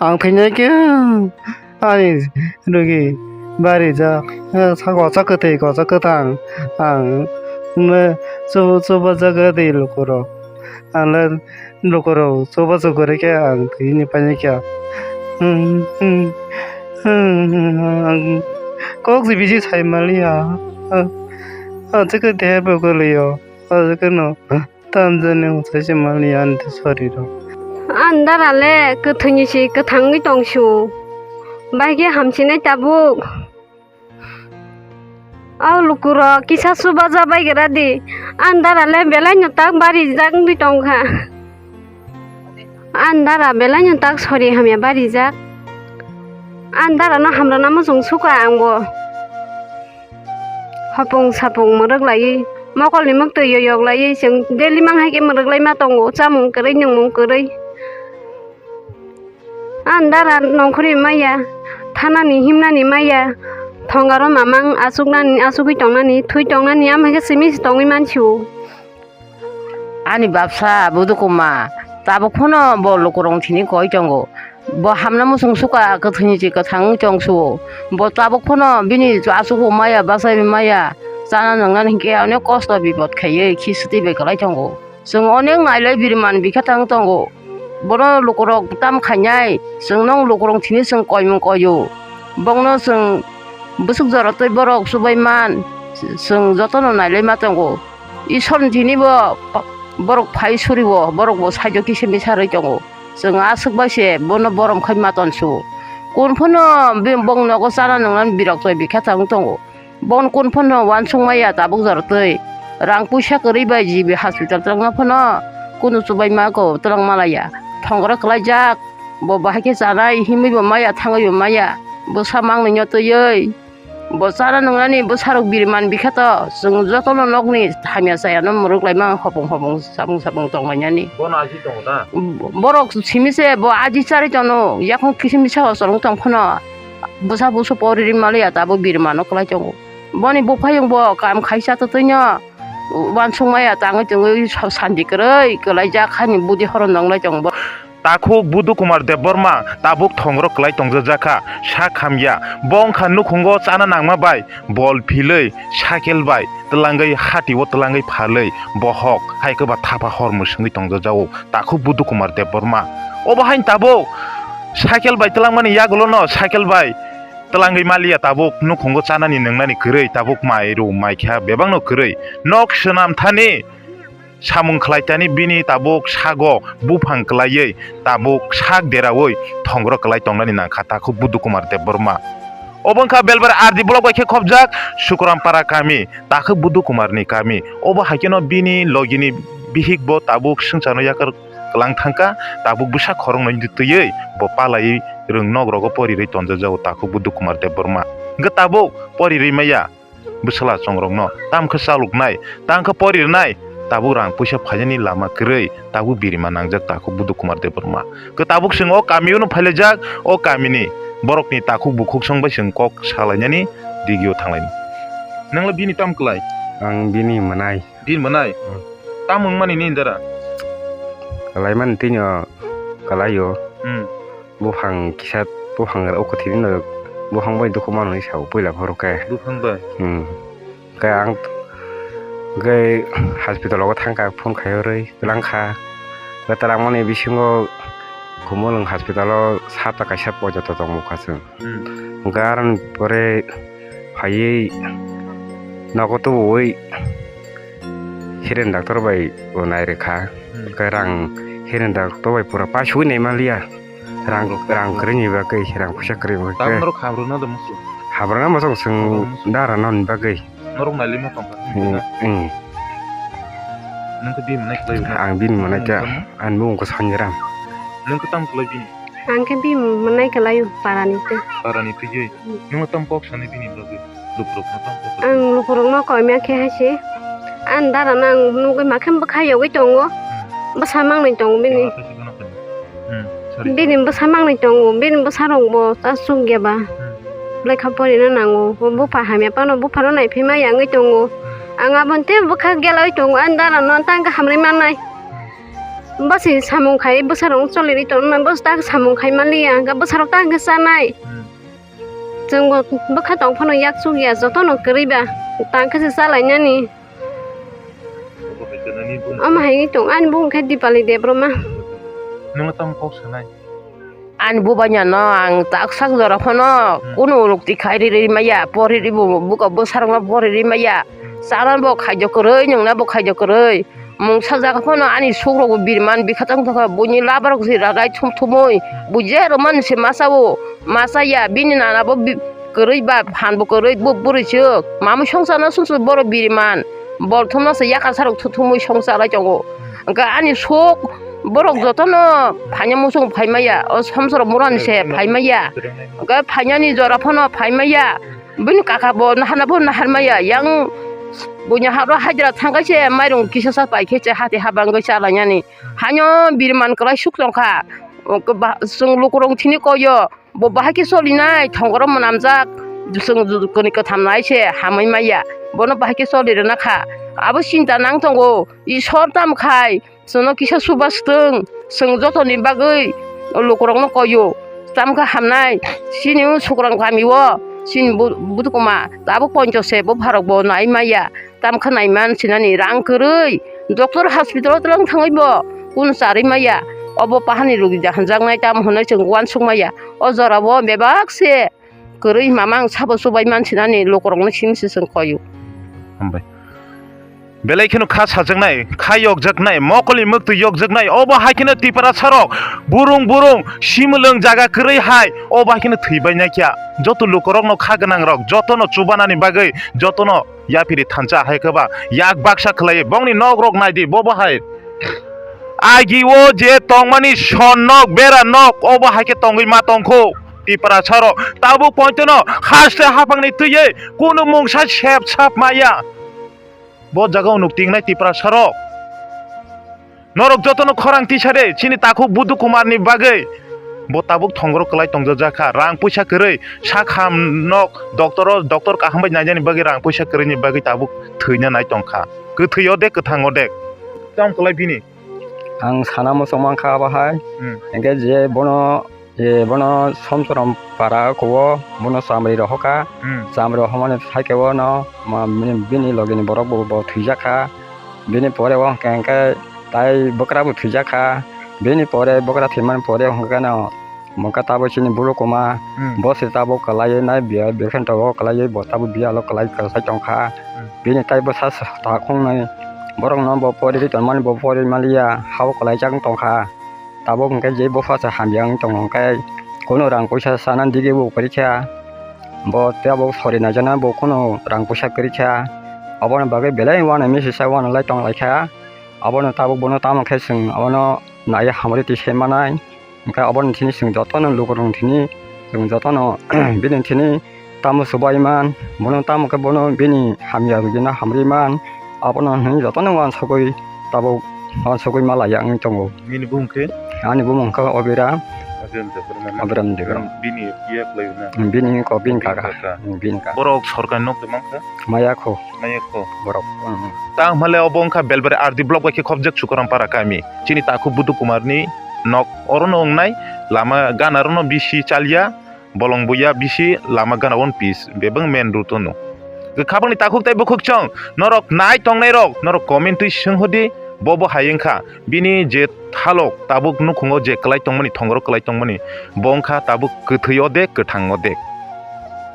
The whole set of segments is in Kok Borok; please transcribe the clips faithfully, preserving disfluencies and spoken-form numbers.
Ang thwinai khe ani rwgwi barijak, eh, sa kochok kwtwi kochok kwthang ang, eh, chubu-, chubajagwi lukurok. Ang le lukurok chubachu kwrwi khe ang thwini painai khe. Hmm, hmm, hmm, hmm, ang kok se bisi sai manliya. Ah, ah, chikhe dehe bo kwlwio. Ah, chikhe no. Tamjani wngsaisi mani ani sorry rok. Ani dara le kwthwini si kwthangwi tongsu. Bai khe hamsinai tabuk. O lukurok kisa subaja bai gra di. Ani dara le belai no tak barijak wngwi tongkha. Ani dara belai no tak sorry hamya barijak. Ani dara no hamrwna muchung suka angbo. Hopung sapung mwrwk laiwi, mokolni mwktwi yoyok laiwi chwng daily manghai khe mwrwk lai ma tongo, chamung kwrwi, nwngmung kwrwi. Ani dara nongkhorwi maya, thanani himnani maya, thongaro mamang achuknani, achugwi tongnani, thwi tongnani, amhai khe simi se tongwi mansio. Ani bapsa Budukuma, tabuk phano bo lukurok thini koi tongo. Bo hamna muchung suka, kwthwini si kwthang wng tong suo. Bo tabuk phano bini achuk bo maya, bachai bo maya, chana nwngnani hinkhe onek kosto bipot khaiwi khisti bai kwlai tongo. Chwng onek nailai biriman bikha tang tongo. Bono lukurok tam khainai, chwng nong lukurok thini chwng koimung koio. Bongno chwng bwswk jora tei borok chubai man, chwng jotono nailai ma tongo. Isorni thini bo pa-, borok phai suri bo, borok bo saijo kisa misa rwi tongo. Chwng aswk bai se bono borom khai ma ton su. Kun phano bini bong nogo chana nwngnani birok choi bikha tang tongo. Bon kun phano uansuk maya tabuk jora twi. Rang puisa kwrwi bai G B hospital twlangma phano kunu chubai ma ko twlang malaya. Thongora kwlaijak. Bo bahai khe chanai himwi bo maya thangwi bo maya. Bwsa mangni nyo twiwi. Bo chana nwngnani bwsarok biriman bikha to, chwng jotono nokni hamya chayano mwrwk laima hopong hopong sapung sapung tonglainani. Bono aji tongo da? Borok simi se bo aji chari tono, yakung kisim bisa hosor wng tong phano bwsa busu pori rimaliya tabuk birimano kwlai tongo. Boni buphayung bo kam khaisa twtwino uansuk maya tangwi tongwi sandi kwrwi kwlaijak hani budi horon nonglai tongo bo. Takhuk Budhu Kumar Debbarma tabuk thongro kwlai tongjak kha, sak hamya. Bo wngkha nukhungo chana nangma bai bol philwi, cycle bai twlangwi, hati o twlangwi phalwi, bohok hai kwba thapa hor mwswngwi tongjak jao Takhuk Budhu Kumar Debbarma. Obo haino tabuk cycle bai twlangmani yagulono cycle bai twlangwi maliya tabuk nukhungo chanani nwngnani kwrwi tabuk mai ru mai kha bebakno kwrwi. Nok swnam thani samung khlaitani bini tabuk sago buphang kwlaiwi tabuk sak deraui thongro kwlai tongnani nangkha Takhuk Budhu Kumar Debbarma. Obo wngkha Belbari R D block bai khe khopjak Sukuram Para kami, Takhuk Budhu Kumar ni kami. Obo hai kheno bini logini bihik bo tabuk swngcharno yakar kwlang thangkha, tabuk bwsa khoroknwi twiwi bo palaiwi rwng nok rogo porirwi tonjak jao Takhuk Budhu Kumar Debbarma. Hwnkhe tabuk porirwi maya. Bwsala chongrokno tamo khe chaloknai, tamo khe porirwnai, tabuk rang puisa phainani lama kwrwi, tabuk birima nangjak Takhuk Budhu Kumar Debbarma. Khe tabuk chwng o kami unu phailaijak, o kamini borokni takhuk bukhuk song bai chwng kok salainani digio thanglainai. Nangla bini tamo kwlai? Ang bini mwnai. Bini mwnai? Hmm. Tamo wngmani nini dara? Kwlaimani tini o kwlaio. Hmm. Buphang kisa, buphang o kwthwini no buphang bai dukhu manwi sao puila phoro khe. Buphang bai? Hmm. Khe ang khe hospital o thangkha, phone khaiwi rwi twlang kha. Khe twlangmani bisingo Khumulwng hospital o sata kaisa poito tongmukha chwng. Hmm. Hwnkhe aroni pore phaiwi nogo tubuwi Hiren doctor bai bo nai rwkha. Hmm. Khe rang hiren doctor bai pura paisugwi nai manliya. Rang, rang kwrwini bagwi, rang puisa kwrwini bagwi. Tabuk norok hamrwkna da muchung? Hamrwkna muchung chwng. Hamrwkna muchung. Dara noni bagwi. Norok nailima tongkha. Hmm, hmm. Nwng khe bini mwnai khlai na? Ang bini mwnai kha. Nwng tamo? Ani bumung khe Sanjiram. Nwng khe tamo khlai bini? Ang khe bini mwnai kwlaio parani twi. Parani twiwi? Hmm. Nwng tamo kok sanai bini bagwi? Lukurokno tamo kok sanai? Ang lukurokno koimya khe hai se. Ani dara no ang nugwi ma khe bwkha yogwi tongo. Hmm. Bwsa mangnwi tongo bini. Tei wathaisa gana khe. Hmm, sorry. Bini bwsa mangnwi tongo, bini bwsa rok bo ta chukya ba. Hmm. Lekha porina nango, bupha hamya phano buphano naiphima yangwi tongo. Hmm. Ang aboni tei bwkha gelaui tongo, ani dara no tang khe hamrwi mannai. Hmm. Bwsai samung khai bwsarok choli ri tongma bwsai ta samung khai manliya hwnkhe bwsarok ta hwnkhe chanai. Hmm. Chwng bo bwkha tong phano yak chuk ya jotono kwrwi ba tang khe se chalainani. Omo hai tong ani bung khe Dipali Debbarma. Nwng tamo kok sanai? Ani bubainano ang tak sak jora phano Hmm. kunu rukti khai ri ri maya, pori ri bo buka bwsarokno pori ri maya. Hmm. Chana bo khaijo kwrwi, nwngna bo khaijo kwrwi. Mungsa jaga phano ani sukrokbo birman bikha tong thokha, buini labrok se ragai thum thumui, Hmm. bo je romani se masa o, masa ya, bini nana bo bi-, kwrwi ba, phan bo kwrwi, bo bwrwi chwk. Mamui songcharna sumsok borok birman, bol thumna se yakasarok thuthumui songcharlai tongo. Hwnkhe ani sok borok jotono phaina muchung phaimaya, o somsoro murani se phaimaya. Hwnkhe phainani jora phano phaimaya. Bini kaka bo nahana bo naharmaya, yang buini haro hajra thangkhe se mairung kisa sa paikhe se hati habangwi chalainani. Haino birman kwlai suk tongkha. Chwng lukurok thini koyo. Bo bahai khe solinai, thongoro mwnamjak, chwng kwnwi kwtham nai se hamwi maya, bono bahai khe soli rwna kha. Abo chinta nang tongo, Isor tamo khai chwngno kisa suba swtwng, chwng jotoni bagwi lukurokno koyo, tamo khe hamnai. Chini o Sukrang kami o chini bu-, budukuma tabuk poncho se bupharok bo nai maya. Tamo khe naiman sinani rang kwrwi, doctor hospital o twlang thangwi bo kunu charwi maya, obo pahani rogi da hwnjaknai tamo hwnwi chwng uansuk maya. O jora o bebak se kwrwi mamang sabo chubai man sinani lukurokno simi se chwng koyo. Hambai. Belai kheno kha sajaknai, kha yokjaknai, mokolni mwktwi yokjaknai, obo hai kheno Tiprasarok burung burung simulwng jaga kwrwi hai, obo hai kheno thwibai naikha. Joto lukurokno kha gwnangrok, jotono chubanani bagwi, jotono Yaphiri thansa hai khe ba yak baksa khlai bongni nok rok nai di bo bo hai. Agi o je tongmani son nok bera nok obo hai khe tongwi ma tongkho. Tiprasa rok tabuk pointono haste haphangni twiwi kunu mungsa sep sap maya. Bo jaga o nuk tingnai Tiprasa rok. Norok jotono khorang tisa de, chini takhuk Budu Kumar ni bagwi. Bo tabuk thongro kwlai tongjak kha, rang puisa kwrwi, sak ham nok doctor o, doctor kaham bai nainani bagwi rang puisa kwrwi ni bagwi tabuk thwina nai tong kha. Kwthwi o de, kwthang o de. Tamo kwlai bini? Ang sana muchung mankha abo hai. Hmm. Hwnkhe je bono, je bono Somsorom para kuo, bono chamri rohorkha. Hmm. Chamri rohormani thai khe bono ma-, bini, bini logi ni borok bo, bo thwijak kha. Bini pore o hwnkhe, hwnkhe tai bwkra bo thwijak kha. Bini pore bwkra thwimani pore hwnkhe no mungkha tabuk chini Budu Kumar, hmm, bo se tabuk kwlaiwi nai biya, biya khe tabuk kwlaiwi bo tabuk biya lo kwlai kwsai tong kha. Hmm. Bini tai bwsa sa ta khongnai borok no bo pori ri tongmani bo pori maliya, ha o kwlai chang tong kha. Tabuk hwnkhe je bupha se hamya wng tongo hwnkhe kunu rang puisa sana digi bo kwrwi kha. Bo tabuk sori naijana bo kunu rang puisa kwrwi kha. Aboni bagwi belai uanai misi sa uanai lai tong lai kha. Abono tabuk bono tamo khe chwng abono naiwi hamri twi se manai. Hwnkhe aboni thini chwng jotono lukurokni thini chwng jotono bini thini tamo swbai man, bono tamo khe bono bini hamya rwgwino hamri man, abono hinwi jotono uansugwi tabuk uansugwi ma laiya wngwi tongo. Nini bumung khe? Ani bumung khe Obira. Obira Debbarma na? Obira Debbarma. Bini phiya kwlai na? Bini kok bini kaka. Bini kaka. Hmm, bini kaka. Borok sorkar nok twi mankha? Maya kho. Maya kho. Borok. Hmm, hmm. Ta hwnle obo wngkha Belbari R D block bai khe khobjak Sukaram para kami. Chini takhuk Budu Kumar ni nok orono wngnai, lama gana rono bisi chalya. Bolong buya bisi lama gana one piece bebak main road ono. Khabangni takhuk tei bukhuk chwng norok nai tongnai rok norok comment twi swng hodi bo bo hai wngkha bini je thalok tabuk nukhungo je kwlai tongmani thongoro kwlai tongmani bo wngkha tabuk kwthwi o de kwthang o de.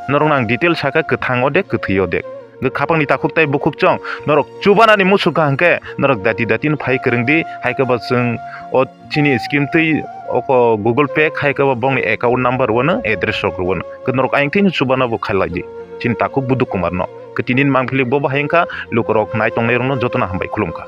Norok nang detail saka kwthang o de kwthwi o de. Khabangni takhuk tei bukhuk chwng norok chubanani muchung kha hwnkhe norok dati dati no phai kwrwng di hai khe bo chwng o chini scheme twi oko Google Pay khai khe bo bongni account number wano address rok rwano. Khe norok ayang thini chubano bo khailai di. Chini takhuk Budu Kumar no. Khe tini ni mangpili bo bahai wngkha lukurok nai tongnai rokno jotono hambai khulumkha.